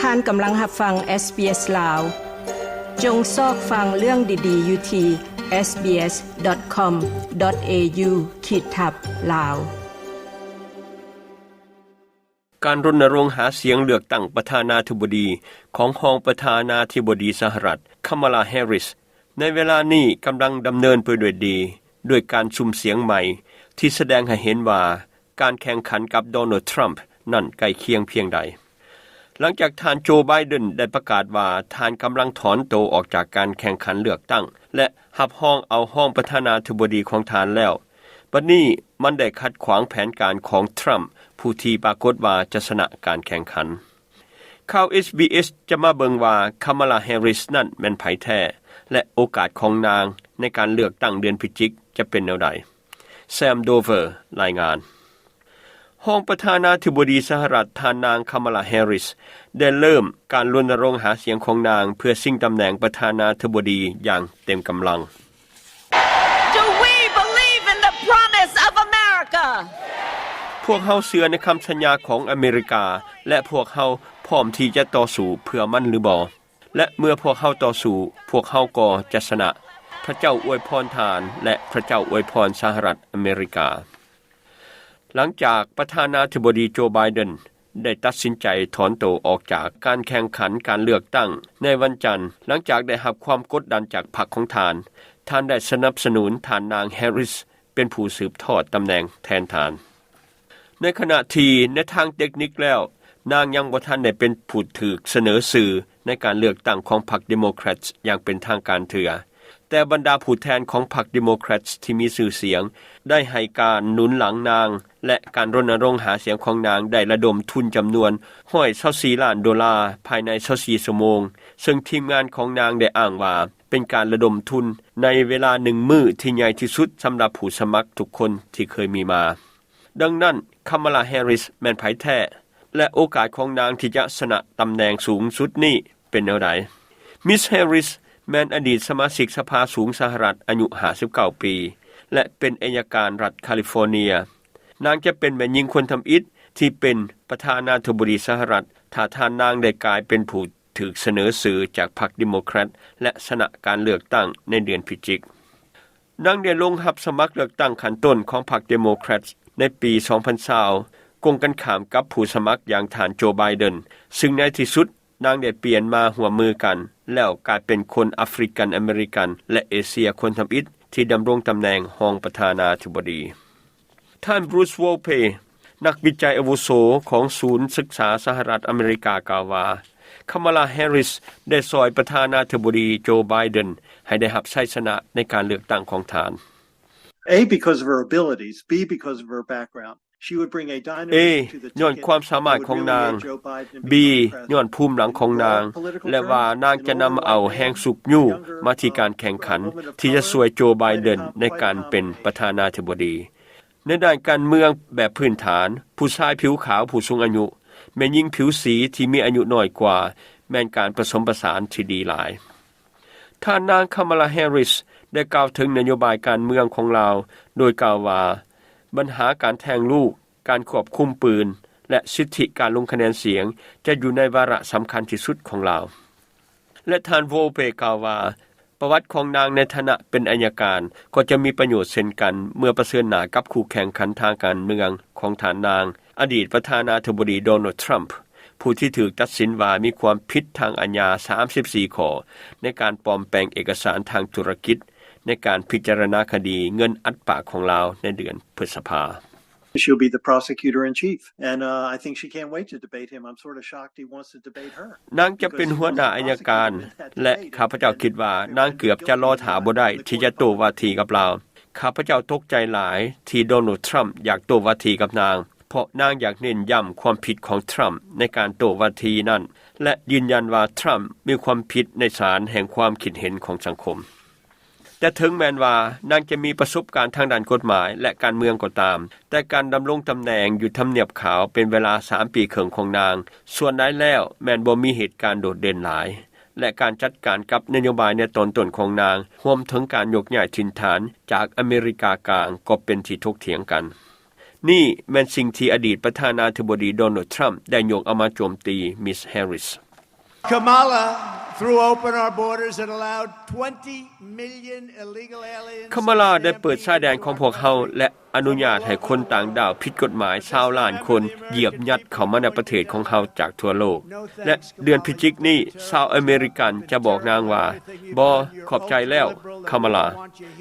ທ່ານກຳລັງຮັບຟັງ SBS ລາວ. ຈົ່ງຊອກຟັງເລື່ອງດີໆຢູ່ທີ່ SBS.com.au ຂີດທັບ Lao. ການລົນນະລົງຫາສຽງເລືອກຕັ້ງປະທານາທິບໍດີຂອງຮອງປະທານາທິບໍດີສະຫະລັດ Kamala Harris ໃນເວລານີ້ກຳລັງດຳເນີນໄປດ້ວຍດີ, ດ້ວຍການສຸ່ມສຽງໃໝ່ທີ່ສະແດງໃຫ້ເຫັນວ່າການແຂ່ງຂັນກັບ Donald Trump ນັ້ນໃກ້ຄຽງພຽງໃດ. ຫຼັງຈາກທ່ານ Joe Biden ໄດ້ປະກາດວ່າທ່ານກຳລັງຖອນໂຕອອກຈາກການແຂ່ງຂັນເລືອກຕັ້ງ ແລະ ຮັບຮອງເອົາຮອງປະທານາທິບໍດີຂອງທ່ານແລ້ວ, ບັດນີ້ມັນໄດ້ຂັດຂວາງແຜນການຂອງ Trump ຜູ້ທີ່ປາກົດວ່າຈະຊະນະການແຂ່ງຂັນ. ຂ່າວ SBS ຈະມາເບິ່ງວ່າ Kamala Harris ນັ້ນແມ່ນໃຜແທ້ ແລະ ໂອກາດຂອງນາງໃນການເລືອກຕັ້ງເດືອນພະຈິກຈະເປັນແນວໃດ. Sam Dover ລາຍງານ. ຮອງປະທານາທິບໍດີສະຫະລັດ ທ່ານນາງ Kamala Harris ໄດ້ເລີ່ມການລົນນະລົງຫາສຽງຂອງນາງເພື່ອຊິງຕຳແໜ່ງປະທານາທິບໍດີຢ່າງເຕັມກຳລັງ. Do we believe in the promise of America? ພວກເຮົາເຊື່ອໃນຄຳສັນຍາຂອງອາເມລິກາ ແລະ ພວກເຮົາພ້ອມທີ່ຈະຕໍ່ສູ້ເພື່ອມັນຫຼືບໍ່? ແລະ ເມື່ອພວກເຮົາຕໍ່ສູ້, ພວກເຮົາກໍຈະຊະນະ. ພະເຈົ້າອວຍພອນທ່ານ ແລະ ພະເຈົ້າອວຍພອນສະຫະລັດອາເມລິກາ. ຫຼັງຈາກປະທານາທິບໍດີ Joe Biden ໄດ້ຕັດສິນໃຈຖອນໂຕອອກຈາກການແຂ່ງຂັນການເລືອກຕັ້ງໃນວັນຈັນ, ຫຼັງຈາກໄດ້ຮັບຄວາມກົດດັນຈາກພັກຂອງທ່ານ, ທ່ານໄດ້ສະໜັບສະໜູນທ່ານນາງ Harris ເປັນຜູ້ສືບທອດຕຳແໜ່ງແທນທ່ານ. ໃນຂະນະທີ່ໃນທາງເຕັກນິກແລ້ວ, ນາງຍັງບໍ່ທັນໄດ້ເປັນຜູ້ຖືກສະເໜີຊື່ໃນການເລືອກຕັ້ງຂອງພັກ Democrats ຢ່າງເປັນທາງການເທື່ອ, ແຕ່ບັນດາຜູ້ແທນຂອງພັກ Democrats ທີ່ມີຊື່ສຽງ ໄດ້ໃຫ້ການໜູນຫຼັງນາງ ແລະ ການລົນນະລົງຫາສຽງຂອງນາງໄດ້ລະດົມທຶນຈຳນວນ ໜຶ່ງຮ້ອຍຊາວສີ່ລ້ານໂດລາ ພາຍໃນຊາວສີ່ຊົ່ວໂມງ, ເຊິ່ງທີມງານຂອງນາງໄດ້ອ້າງວ່າ ເປັນການລະດົມທຶນໃນເວລາໜຶ່ງມື້ທີ່ໃຫຍ່ທີ່ສຸດສຳລັບຜູ້ສະໝັກທຸກຄົນທີ່ເຄີຍມີມາ. ດັ່ງນັ້ນ Kamala Harris ແມ່ນໃຜແທ້ ແລະ ໂອກາດຂອງນາງທີ່ຈະຊະນະຕຳແໜ່ງສູງສຸດນີ້ເປັນແນວໃດ? Miss Harris ແມ່ນອະດີດສະມາຊິກສະພາສູງສະຫະລັດອາຍຸຫ້າສິບເກົ້າປີ ແລະ ເປັນໄອຍະການລັດຄາລິຟໍເນຍ. ນາງຈະເປັນແມ່ຍິງຄົນທຳອິດທີ່ເປັນປະທານາທິບໍດີສະຫະລັດ ຖ້າທ່ານນາງໄດ້ກາຍເປັນຜູ້ຖືກສະເໜີຊື່ຈາກພັກ Democrat ແລະ ຊະນະການເລືອກຕັ້ງໃນເດືອນພະຈິກ. ນາງໄດ້ລົງຮັບສະໝັກເລືອກຕັ້ງຂັ້ນຕົ້ນຂອງພັກ Democrats ໃນປີສອງພັນຊາວ ກົງກັນຂ້າມກັບຜູ້ສະໝັກຢ່າງທ່ານ Joe Biden, ຊຶ່ງໃນທີ່ສຸດນາງໄດ້ປ່ຽນມາຮ່ວມມືກັນ ແລ້ວກາຍເປັນຄົນອາຟຣິກັນອາເມລິກັນ ແລະ ເອເຊຍຄົນທຳອິດທີ່ດຳລົງຕຳແໜ່ງຮອງປະທານາທິບໍດີ. ທ່ານ Bruce Wolpe ນັກວິໄຈອາວຸໂສຂອງສູນສຶກສາສະຫະລັດອາເມລິກາ ກ່າວວ່າ Kamala Harris ໄດ້ຊ່ອຍປະທານາທິບໍດີ Joe Biden ໃຫ້ໄດ້ຮັບໄຊຊະນະໃນການເລືອກຕັ້ງຂອງທ່ານ. A, because of her abilities, B, because of her background. She would bring a dynamism to the ticket that would really get Joe Biden and become the president. ເອ ຍ້ອນຄວາມສາມາດຂອງນາງ, ບີ ຍ້ອນພູມຫຼັງຂອງນາງ ແລະ ວ່ານາງຈະນຳເອົາແຮງຊຸກຍູ້ມາທີ່ການແຂ່ງຂັນທີ່ຈະຊ່ວຍ Joe Biden ໃນການເປັນປະທານາທິບໍດີ. ໃນດ້ານການເມືອງແບບພື້ນຖານ, ຜູ້ຊາຍຜິວຂາວຜູ້ສູງອາຍຸ, ແມ່ຍິງຜິວສີທີ່ມີອາຍຸນ້ອຍກວ່າ ແມ່ນການປະສົມປະສານທີ່ດີຫຼາຍ. ທ່ານນາງ Kamala Harris ໄດ້ກ່າວເຖິງນະໂຍບາຍການເມືອງຂອງລາວ ໂດຍກ່າວວ່າ ບັນຫາການແທງລູກ, ການຄວບຄຸມປືນ ແລະ ສິດທິການລົງຄະແນນສຽງ ຈະຢູ່ໃນວາລະສຳຄັນທີ່ສຸດຂອງລາວ. ແລະ ທ່ານ Wolpe ກ່າວວ່າ ປະຫວັດຂອງນາງໃນຖານະເປັນໄອຍະການ ກໍຈະມີປະໂຫຍດເຊັ່ນກັນ ເມື່ອປະເຊີນໜ້າກັບຄູ່ແຂ່ງຂັນທາງການເມືອງຂອງທ່ານນາງ, ອະດີດປະທານາທິບໍດີ Donald Trump, ຜູ້ທີ່ຖືກຕັດສິນວ່າມີຄວາມຜິດທາງອາຍາສາມສິບສີ່ຂໍ້ ໃນການປອມແປງເອກະສານທາງທຸລະກິດ ໃນການພິຈາລະນາຄະດີເງິນອັດປາຂອງລາວໃນເດືອນພຶດສະພາ. She'll be the prosecutor in chief, and, uh, I think she can't wait to debate him. I'm sort of shocked he wants to debate her. ນາງຈະເປັນຫົວໜ້າໄອຍະການ ແລະ ຂ້າພະເຈົ້າຄິດວ່ານາງເກືອບຈະລໍຖ້າບໍ່ໄດ້ທີ່ຈະໂຕ້ວາທີກັບລາວ. ຂ້າພະເຈົ້າຕົກໃຈຫຼາຍທີ່ Donald Trump ຢາກໂຕ້ວາທີກັບນາງ, ເພາະນາງຢາກເນັ້ນຢ້ຳຄວາມຜິດຂອງ Trump ໃນການໂຕ້ວາທີນັ້ນ ແລະ ຢືນຢັນວ່າ Trump ມີຄວາມຜິດໃນສານແຫ່ງຄວາມຄິດເຫັນຂອງສັງຄົມ. ແຕ່ເຖິງແມ່ນວ່ານາງຈະມີປະສົບການທາງດ້ານກົດໝາຍ ແລະ ການເມືອງກໍຕາມ, ແຕ່ການດຳລົງຕຳແໜ່ງຢູ່ທຳນຽບຂາວເປັນເວລາສາມປີເຄິ່ງຂອງນາງ ສ່ວນຫຼາຍແລ້ວແມ່ນບໍ່ມີເຫດການໂດດເດັ່ນຫຼາຍ, ແລະ ການຈັດການກັບນະໂຍບາຍໃນຕອນຕົ້ນຂອງນາງ, ຮວມເຖິງການໂຍກຍ້າຍຖິ່ນຖານຈາກອາເມລິກາກາງ ກໍເປັນທີ່ຖົກຖຽງກັນ. ນີ້ແມ່ນສິ່ງທີ່ອະດີດປະທານາທິບໍດີ Donald Trump ໄດ້ຍົກເອົາມາໂຈມຕີ Miss Harris. Kamala threw open our borders and allowed twenty million illegal aliens ຄາມາລາໄດ້ເປີດຊາຍແດນຂອງພວກເຮົາ ແລະ ອະນຸຍາດໃຫ້ຄົນຕ່າງດ້າວຜິດກົດໝາຍຊາວລ້ານຄົນ ຢຽບຍັດເຂົ້າມາໃນປະເທດຂອງເຮົາຈາກທົ່ວໂລກ. ແລະ ເດືອນພະຈິກນີ້ ຊາວອາເມລິກັນຈະບອກນາງວ່າ, ບໍ່, ຂອບໃຈແລ້ວ, ຄາມາລາ.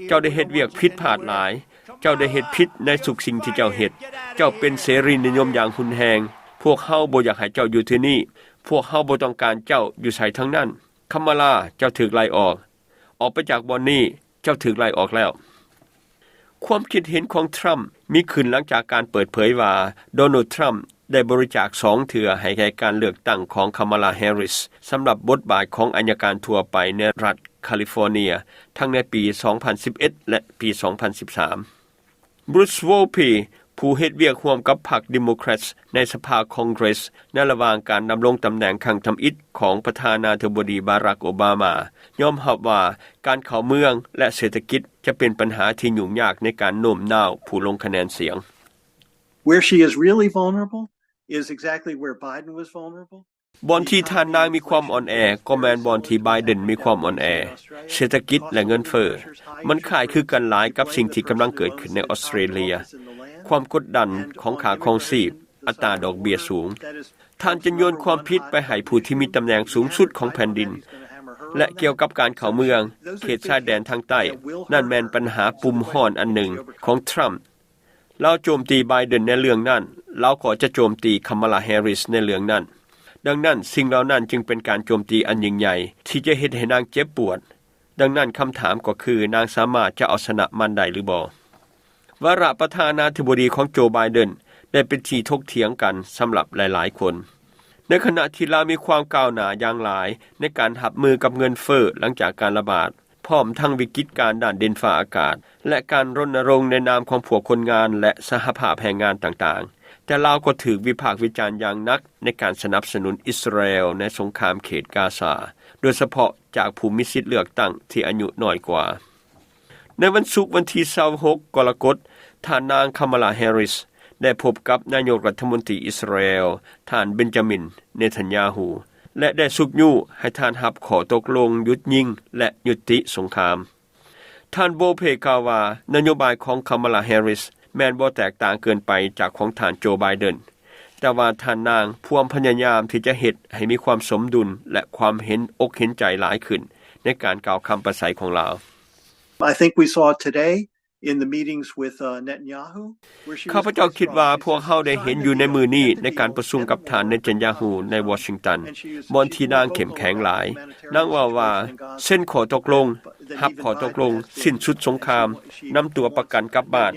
ເຈົ້າໄດ້ເຮັດວຽກຜິດພາດຫຼາຍ. ເຈົ້າໄດ້ເຮັດຜິດໃນທຸກສິ່ງທີ່ເຈົ້າເຮັດ. ເຈົ້າເປັນເສລີນິຍົມຢ່າງຮຸນແຮງ. ພວກເຮົາບໍ່ຢາກໃຫ້ເຈົ້າຢູ່ທີ່ນີ້. ພວກເຮົາບໍ່ຕ້ອງການເຈົ້າຢູ່ໃສທັງນັ້ນ. ຄາມາລາ, ເຈົ້າຖືກໄລ່ອອກ. ອອກໄປຈາກບ່ອນນີ້. ເຈົ້າຖືກໄລ່ອອກແລ້ວ. ຄວາມຄິດເຫັນຂອງທຣຳມີຂຶ້ນຫຼັງຈາກການເປີດເຜີຍວ່າ ໂດນັລ ທຣຳ ໄດ້ບໍລິຈາກສອງເທື່ອໃຫ້ແກ່ການເລືອກຕັ້ງຂອງຄາມາລາ ແຮຣິສ ສຳລັບບົດບາດຂອງໄອຍະການທົ່ວໄປໃນລັດຄາລິຟໍເນຍ ທັງໃນປີສອງພັນສິບເອັດ ແລະ ປີສອງພັນສິບສາມ. ບຣູສ ໂວລພີ ຜູ້ເຮັດວຽກຮ່ວມກັບພັກເດໂມແຄຣດໃນສະພາຄອງເກຣສ ໃນລະຫວ່າງການດຳລົງຕຳແໜ່ງຄັ້ງທຳອິດຂອງປະທານາທິບໍດີ ບາຣັກ ໂອບາມາ ຍອມຮັບວ່າການເຂົ້າເມືອງ ແລະ ເສດຖະກິດຈະເປັນບັນຫາທີ່ຫຍຸ້ງຍາກໃນການໂນ້ມນ້າວຜູ້ລົງຄະແນນສຽງ. Where she is really vulnerable is exactly where Biden was vulnerable. ບ່ອນທີ່ທ່ານນາງມີຄວາມອ່ອນແອ ກໍແມ່ນບ່ອນທີ່ໄບເດັນມີຄວາມອ່ອນແອ. ເສດຖະກິດ ແລະ ເງິນເຟີ້ ມັນຄ້າຍຄືກັນຫຼາຍກັບສິ່ງທີ່ກຳລັງເກີດຂຶ້ນໃນອອສເຕຣເລຍ. ຄວາມກົດດັນຂອງຄ່າຄອງຊີບ, ອັດຕາດອກເບ້ຍສູງ. ທ່ານຈະໂຍນຄວາມຜິດໄປໃຫ້ຜູ້ທີ່ມີຕຳແໜ່ງສູງສຸດຂອງແຜ່ນດິນ ແລະ ກ່ຽວກັບການເຂົ້າເມືອງ, ເຂດຊາຍແດນທາງໃຕ້, ນັ້ນແມ່ນບັນຫາປຸ່ມຮ້ອນອັນໜຶ່ງຂອງທຣຳ. ລາວໂຈມຕີໄບເດັນໃນເລື່ອງນັ້ນ, ລາວກໍຈະໂຈມຕີຄາມາລາ ແຮຣິສ ໃນເລື່ອງນັ້ນ. ດັ່ງນັ້ນ, ສິ່ງເຫຼົ່ານັ້ນຈຶ່ງເປັນການໂຈມຕີອັນຍິ່ງໃຫຍ່ທີ່ຈະເຮັດໃຫ້ນາງເຈັບປວດ. ດັ່ງນັ້ນ, ຄຳຖາມກໍຄື, ນາງສາມາດຈະເອົາຊະນະມັນໄດ້ຫຼືບໍ່? ວາລະປະທານາທິບໍດີຂອງໂຈ ໄບເດັນ ໄດ້ເປັນທີ່ຖົກຖຽງກັນສຳລັບຫຼາຍໆຄົນ. ໃນຂະນະທີ່ລາວມີຄວາມກ້າວໜ້າຢ່າງຫຼາຍໃນການຮັບມືກັບເງິນເຟີ້ຫຼັງຈາກການລະບາດ, ພ້ອມທັງວິກິດການດ້ານດິນຟ້າອາກາດ ແລະ ການລົນນະລົງໃນນາມຂອງພວກຄົນງານ ແລະ ສະຫະພາບແຮງງານຕ່າງໆ, ແຕ່ລາວກໍຖືກວິພາກວິຈານຢ່າງໜັກໃນການສະໜັບສະໜູນອິດສະຣາແອລໃນສົງຄາມເຂດກາຊາ, ໂດຍສະເພາະຈາກຜູ້ມີສິດເລືອກຕັ້ງທີ່ອາຍຸນ້ອຍກວ່າ. ໃນວັນສຸກວັນທີຊາວຫົກ ກໍລະກົດ, ທ່ານນາງ ຄາມາລາ ແຮຣິສ ໄດ້ພົບກັບນາຍົກລັດຖະມົນຕີອິດສະຣາແອລ ທ່ານ ເບັນຈາມິນ ເນທັນຍາຮູ້ ແລະ ໄດ້ຊຸກຍູ້ໃຫ້ທ່ານຮັບຂໍ້ຕົກລົງຢຸດຍິງ ແລະ ຍຸຕິສົງຄາມ. ທ່ານ ໂບເພ ກ່າວວ່າ ນະໂຍບາຍຂອງຄາມາລາ ແຮຣິສ ແມ່ນບໍ່ແຕກຕ່າງເກີນໄປຈາກຂອງທ່ານໂຈ ໄບເດັນ, ແຕ່ວ່າທ່ານນາງພວາມພະຍາຍາມທີ່ຈະເຮັດໃຫ້ມີຄວາມສົມດຸນ ແລະ ຄວາມເຫັນອົກເຫັນໃຈຫຼາຍຂຶ້ນໃນການກ່າວຄຳປາໄສຂອງລາວ. I think we saw today in the meetings with, uh, Netanyahu, where she was ຂ້າພະເຈົ້າຄິດວ່າພວກເຮົາໄດ້ເຫັນຢູ່ໃນມື້ນີ້ໃນການປະຊຸມກັບທ່ານເນທັນຍາຮູ້ໃນວໍຊິງຕັນ, ບ່ອນທີ່ນາງເຂັ້ມແຂງຫຼາຍ. ນາງເວົ້າວ່າ ເຊັນຂໍ້ຕົກລົງ, ຮັບຂໍ້ຕົກລົງ, ສິ້ນສຸດສົງຄາມ, ນຳຕົວປະກັນກັບບ້ານ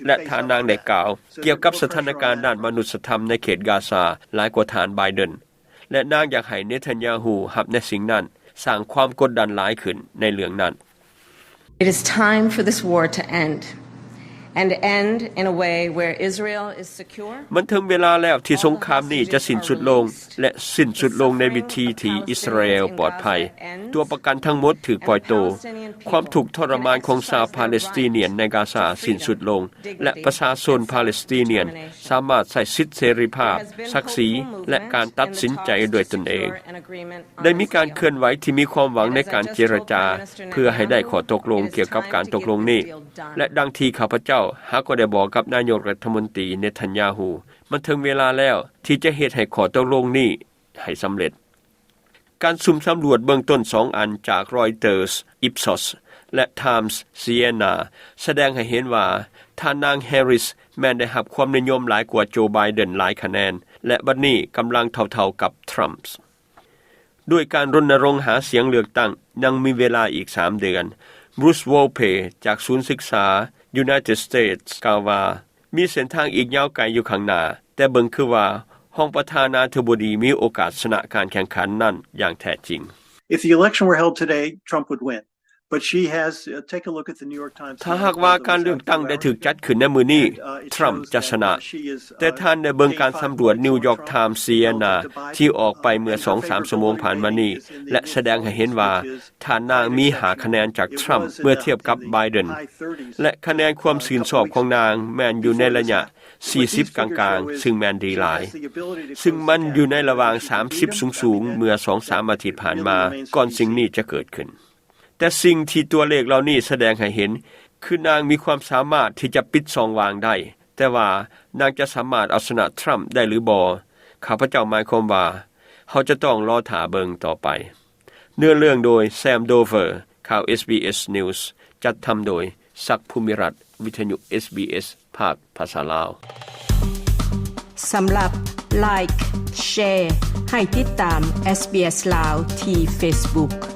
ແລະ ທ່ານນາງໄດ້ກ່າວກ່ຽວກັບສະຖານະການດ້ານມະນຸດສະທຳໃນເຂດກາຊາຫຼາຍກວ່າທ່ານ ໄບເດັນ. ແລະ ນາງຢາກໃຫ້ເນທັນຍາຮູ້ຮັບໃນສິ່ງນັ້ນ, ສ້າງຄວາມກົດດັນຫຼາຍຂຶ້ນໃນເລື່ອງນັ້ນ. It is time for this war to end, and end in a way where Israel is secure. ມັນເຖິງເວລາແລ້ວທີ່ສົງຄາມນີ້ຈະສິ້ນສຸດລົງ ແລະ ສິ້ນສຸດລົງໃນວິທີທີ່ອິດສະຣາແອລປອດໄພ, ຕົວປະກັນທັງໝົດຖືກປ່ອຍໂຕ, ຄວາມທຸກທໍລະມານຂອງຊາວປາເລສຕີນຽນໃນກາຊາສິ້ນສຸດລົງ ແລະ ປະຊາຊົນປາເລສຕີນຽນສາມາດໃຊ້ສິດເສລີພາບ, ສັກສີ ແລະ ການຕັດສິນໃຈດ້ວຍຕົນເອງ. ໄດ້ມີການເຄື່ອນໄຫວທີ່ມີຄວາມຫວັງໃນການເຈລະຈາເພື່ອໃຫ້ໄດ້ຂໍ້ຕົກລົງກ່ຽວກັບການຕົກລົງນີ້ ແລະ ດັ່ງທີ່ຂ້າພະເຈົ້າຫາກໍໄດ້ບອກກັບນາຍົກລັດຖະມົນຕີເນທັນຍາຮູ້, ມັນເຖິງເວລາແລ້ວທີ່ຈະເຮັດໃຫ້ຂໍ້ຕົກລົງນີ້ໃຫ້ສຳເລັດ. ການສຸ່ມສຳຫຼວດເບື້ອງຕົ້ນສອງອັນຈາກ Reuters Ipsos ແລະ Times Siena ສະແດງໃຫ້ເຫັນວ່າ ທ່ານນາງ Harris ແມ່ນໄດ້ຮັບຄວາມນິຍົມຫຼາຍກວ່າ Joe Biden ຫຼາຍຄະແນນ ແລະ ບັດນີ້ກຳລັງເທົ່າໆກັບ Trump. ດ້ວຍການລົນນະລົງຫາສຽງເລືອກຕັ້ງຍັງມີເວລາອີກສາມເດືອນ, Bruce Wolpe ຈາກສູນສຶກສາ United States ກ່າວວ່າ ມີເສັ້ນທາງອີກຍາວໄກຢູ່ຂ້າງໜ້າ, ແຕ່ເບິ່ງຄືວ່າຮອງປະທານາທິບໍດີມີໂອກາດຊະນະການແຂ່ງຂັນນັ້ນຢ່າງແທ້ຈິງ. If the election were held today, Trump would win. But she has, uh, take a look at the New York Times ຖ້າຫາກວ່າການເລືອກຕັ້ງໄດ້ຖືກຈັດຂຶ້ນໃນມື້ນີ້, Trump ຈະຊະນະ. ແຕ່ທ່ານໄດ້ເບິ່ງການສຳຫຼວດ New York Times Siena ທີ່ອອກໄປເມື່ອສອງສາມຊົ່ວໂມງຜ່ານມານີ້ ແລະ ສະແດງໃຫ້ເຫັນວ່າ ທ່ານນາງມີຫ້າຄະແນນຈາກ Trump ເມື່ອທຽບກັບ Biden ແລະ ຄະແນນຄວາມຊື່ນຊອບຂອງນາງແມ່ນຢູ່ໃນໄລຍະ ສີ່ສິບກາງໆ ຊຶ່ງແມ່ນດີຫຼາຍ, ຊຶ່ງມັນຢູ່ໃນລະຫວ່າງສາມສິບສູງໆ ເມື່ອສອງສາມອາທິດຜ່ານມາ ກ່ອນສິ່ງນີ້ຈະເກີດຂຶ້ນ. ແຕ່ສິ່ງທີ່ຕົວເລກເຫຼົ່ານີ້ສະແດງໃຫ້ເຫັນ ຄືນາງມີຄວາມສາມາດທີ່ຈະປິດຊ່ອງວ່າງໄດ້, ແຕ່ວ່ານາງຈະສາມາດເອົາຊະນະທຣຳໄດ້ຫຼືບໍ່? ຂ້າພະເຈົ້າໝາຍຄວາມວ່າ ເຮົາຈະຕ້ອງລໍຖ້າເບິ່ງຕໍ່ໄປ. ເນື້ອເລື່ອງໂດຍ Sam Dover ຂ່າວ SBS News ຈັດທຳໂດຍ ສັກ ພູມິລັດ ວິທະຍຸ SBS ພາກພາສາລາວ. ສຳລັບ Like, Share ໃຫ້ຕິດຕາມ SBS ລາວ ທີ່ Facebook.